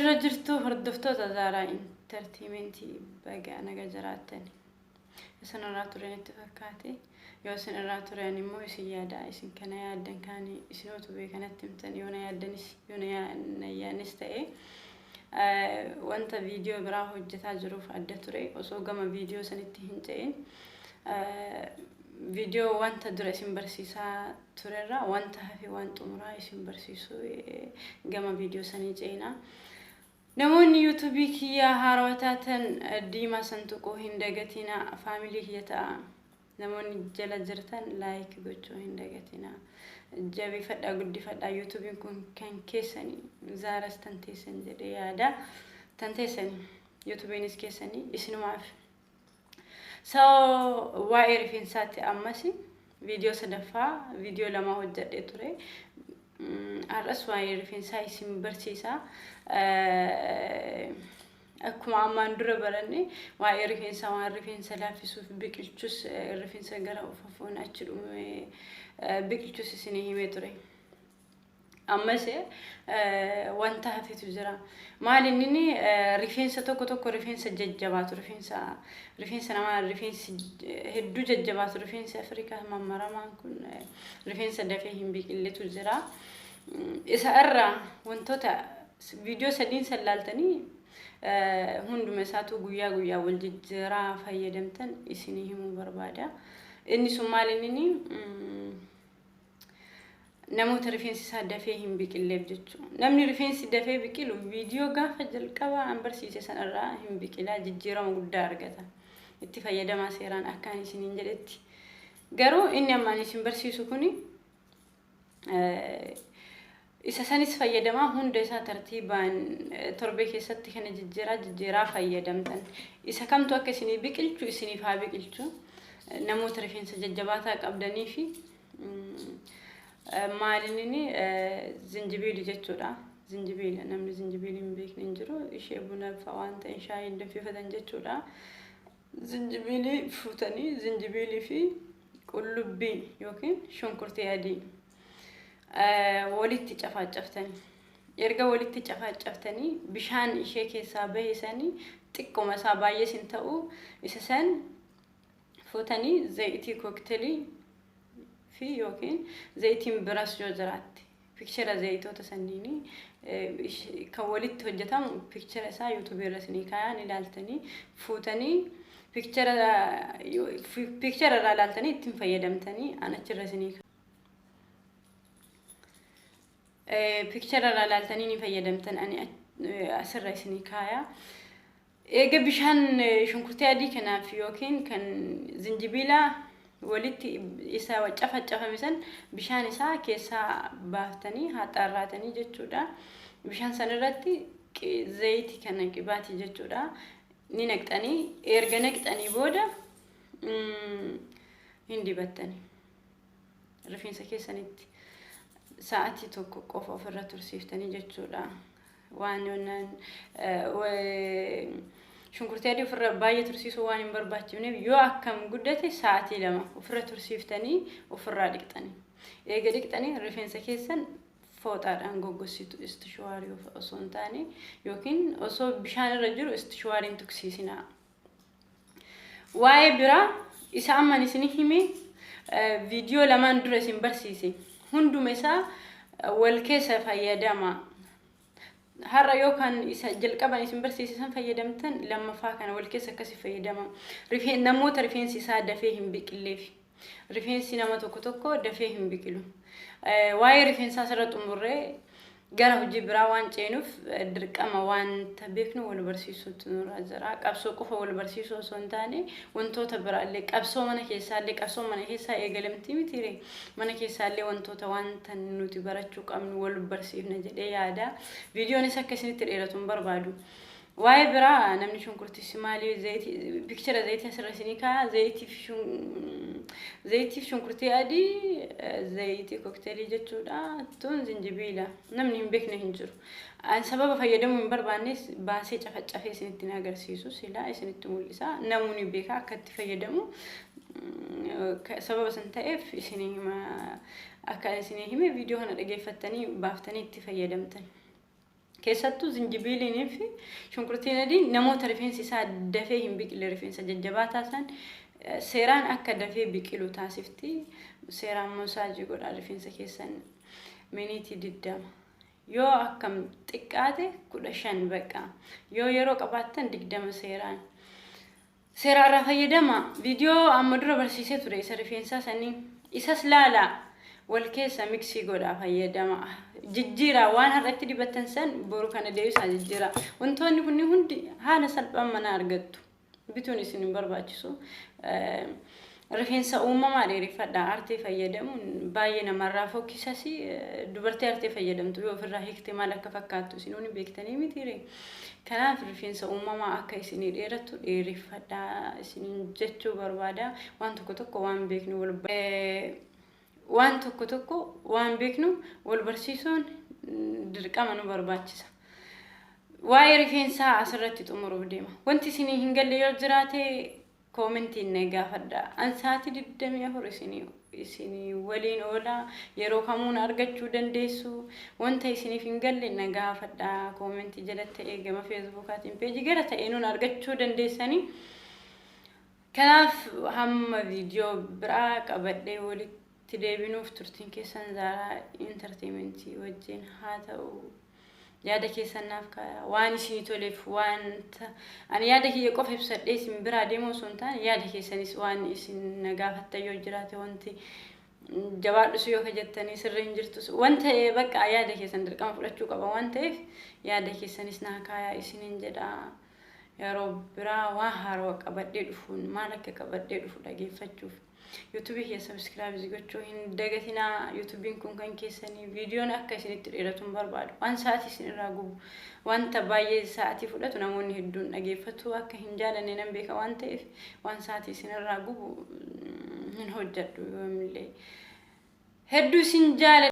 Jirra jirtu hordoftoota Zaaraa Intartiimentii, baga naga jiraattan. Isin irraa ture natti fakkaate. Yoo isin irraa turan immoo isin yaada, isin kana yaaddan kaanii isinootu beekanatti himtan, yoo na yaaddanis yoo na yaadnis ta'e, wanta viidiyoo biraa hojjetaa jiruuf adda ture. Osoo gama viidiyoo sanitti hin ce'in, viidiyoo wanta dura isin barsiisaa turerraa wanta hafe, waan xumuraa isin barsiisu, gama viidiyoo sanii ceena. Namoonni YouTubeii kiyyaa haarawaa taatan diimaa san tuquu hin dagatina, family kiyya ta'a. Namoonni jala jirtan like gochuu hin dagatina. Jabeeffadhaa, guddifadhaa. YouTubeiin kun kan keessanii, Zaaras tan teessan jedhee yaada. Tan teessanii, YouTubeiinis keessanii isinumaaf. So waa'ee rifeensaatti ammas viidiyoo sadaffaa, viidiyoo lama hojjedhee ture. Har'as waa'ee rifeensaa isin barsiisa. Akkuma ammaan dura baranne, waa'ee rifeensaa, waan rifeensa laaffisuuf, biqilchus, rifeensa gara ufafuun achi dhume biqilchus isinii himee ture. Ammas wanta hafetu jira. Maal inni? Rifeensa tokko tokko, rifeensa jajjabaatu, rifeensa namaa, rifeensi hedduu jajjabaatu, rifeensi Afrikaa mammaramaan kun rifeensa dafee hin biqilletu jira. Isa irraa wantoota viidiyoo sadiin san laaltanii hunduma isaatu guyyaa guyyaa wal jijjiiraa fayyadamtan isinii himuu barbaada. Inni sun maal inni? Namoota rifeensi isaa dafee hin biqilleef jechuudha. Namni rifeensi dafee biqilu viidiyoo gaafa jalqabaa an barsiise sanarraa hin biqilaa, jijjiirama guddaa argata. Itti fayyadamaa seeraan akkaan isiniin jedhetti. Garuu inni ammaan isin barsiisu kuni isa sanis fayyadamaa, hunda isaa tartiibaan torbee keessatti kana jijjiiraa jijjiiraa fayyadamtan. Isa kamtu akka isinii biqilchu isiniif haa biqilchu. Namoota rifeensa jajjabaataa qabdanii fi maalinni zinjibiili jechuudha. Zinjibiila namni zinjibiilii hin beekne hin jiru. Ishee buna fa'a waan ta'e shaayii danfifatan jechuudha. Zinjibiilii fuutanii, zinjibiilii fi qullubbii yookiin shunkurtii adii walitti cafaacaftanii, erga walitti cafaacaftanii, bishaan ishee keessaa bahe sanii xiqquma isaa, baay'ees hin ta'u, isa san fuutanii zayitii cocktailii fi yookiin zayitiin biras yoo jiraatte, picture zayitoota sanniini kan walitti hojjetamu picture isaa YouTubeii irra isinii kaayaan ilaaltanii, fuutanii picture irraa ilaaltanii ittiin fayyadamtanii, an achirra isinii picture irraa ilaaltanii ni fayyadamtan, ani asirra isinii kaayaa. Eega bishaan shunkurtii adii kanaaf yookiin kan zinjibiilaa walitti isa cafacafame san bishaan isaa keessaa baaftanii haxaarraatanii jechuudha. Bishaan san irratti zayitii kana, qibaatii jechuudha. Ni naqxanii, erga naqxanii booda hin dibattanii. Rifeensa keessanitti sa'aatii 1 qofa ofirra tursiiftanii jechuudha. Waan yoonaan shunkurtii adii ofirra baay'ee tursiisuu waan hin barbaachifneef, yoo akkam guddate sa'aatii 2 ofirra tursiiftanii ofirraa dhiqxanii. Eega dhiqxanii rifeensa keessan fooxaadhaan goggossitu, istishuwaarii osoo hin taane, yookiin osoo bishaan irra jiru istishuwaariin tuksiisinaa. Waa'ee biraa isa amman isin hime, viidiyoo lamaan dura isin barsiise, hunduma isaa wal keessa fayyadama. Har'a yookaan isa jalqaban isin barsiise san fayyadamtan, lammaffaa kana wal keessa akkasi fayyadama. Namoota rifeensi isaa dafee hin biqilleef. Rifeensi nama tokko tokko dafee hin biqilu. Waa'ee rifeensaa asirra xumurree gara hojii biraa waan ceenuuf, dirqama wanta beeknu wal barsiisuutu nurra jira. Qabsoo qofa wal barsiisuu osoo hin taane, wantoota biraallee, qabsoo mana keessaallee, qabsoo mana keessaa eegalamtii mitiire, mana keessaallee wantoota wanta nuti barachuu qabnu wal barsiifna jedhee yaada. Viidiyoonis akka isinitti dheeratu hin barbaadu. Waa'ee biraa namni shunkurtis maalii, zayitii, picture zayitii asirra isinii kaa'a, zayitiif shunkurtii adii, zayitii cocktailii jechuudha. Tun zinjibiila namni hin beekne hin jiru. An sababa fayyadamuu hin barbaannes baasee cafacafee isinitti hin agarsiisu, silaa isinitti mul'isa. Namni beeka akka itti fayyadamu. Sababa san ta'eef isinii hima, akka isinii hime viidiyoo kana dhageeffattanii baaftanii itti fayyadamtan. Keessattuu zinjibiiliinii fi shunkurtiin adiin namoota rifeensi isaa dafee hin biqille, rifeensa jajjabaataa san seeraan akka dafee biqilu taasifti. Seeraan massage godhaa rifeensa keessan miniitii 20. Yoo akkam xiqqaate 15 baqa. Yoo yeroo qabaattan 20 seeraan. Seera irraa fayyadama. Viidiyoo amma dura barsiisee ture isa rifeensaa sanii. Isas laalaa. Wal keessa mix godhaa fayyadama. Jijjiiraa, waan har'atti dibattan san boru kana deebisaa jijjiiraa. Wantoonni kunniin hundi haala salphaan mana argattu. Bituun isin hin barbaachisu. Rifeensa uumamaa dheereffadha. Artee fayyadamuun baay'ee namarraa fokkisas. Dubartii artee fayyadamtu yoo ofirraa hiikte maal akka fakkaattu isin ni beektanii mitiire. Kanaaf rifeensa uumamaa akka isinii dheeratu dheereffadha isiniin jechuu barbaada. Waan tokko tokko waan beeknu wal barsiisuun dirqama nu barbaachisa. Waa'ee rifeensaa asirratti xumuruuf deema. Wanti isinii hin galle yoo jiraate commentiin na gaafadha. An sa'aatii 24 isinii waliin oola. Yeroo kamuun argachuu dandeessu. Wanta isiniif hin galle na gaafadha. Commentii jalatti ta'ee, gama Facebookaatiin, peejii gara ta'ee nuun argachuu dandeessanii. Kanaaf hamma viidiyoo biraa qabadhee walitti deebinuuf turtiin keessan Zaaraa Entertainmentii wajjin haa ta'u. Yaada keessan naaf kaayaa. Waan isinii toleef, wanta ani yaada kiyya qofa ibsadhee isin biraa deemuu osoo hin taane, yaada keessanis waan isin na gaafattan yoo jiraate, wanti jabaadhus yoo ka jettanii, sirrii hin jirtus wanta bakka yaada keessan dirqama fudhachuu qaba waan ta'eef, yaada keessanis naa kaayaa isiniin jedha. Yeroo biraa waan haarawaa qabadhee dhufuun maal akka qabadhee dhufu dhageeffachuuf YouTubeii kiyya subscribe gochuu hin dagatinaa. YouTubeiin kun kan keessanii. Viidiyoon akka isinitti dheeratu hin barbaadu. Waan sa'aatii isin irraa gubu, wanta baay'ee sa'aatii fudhatu namoonni hedduun dhageeffatu akka hin jaalanne nan beeka waan ta'eef, waan sa'aatii isin irraa gubu hin hojjedhu yoomillee. Hedduu isin jaaladha.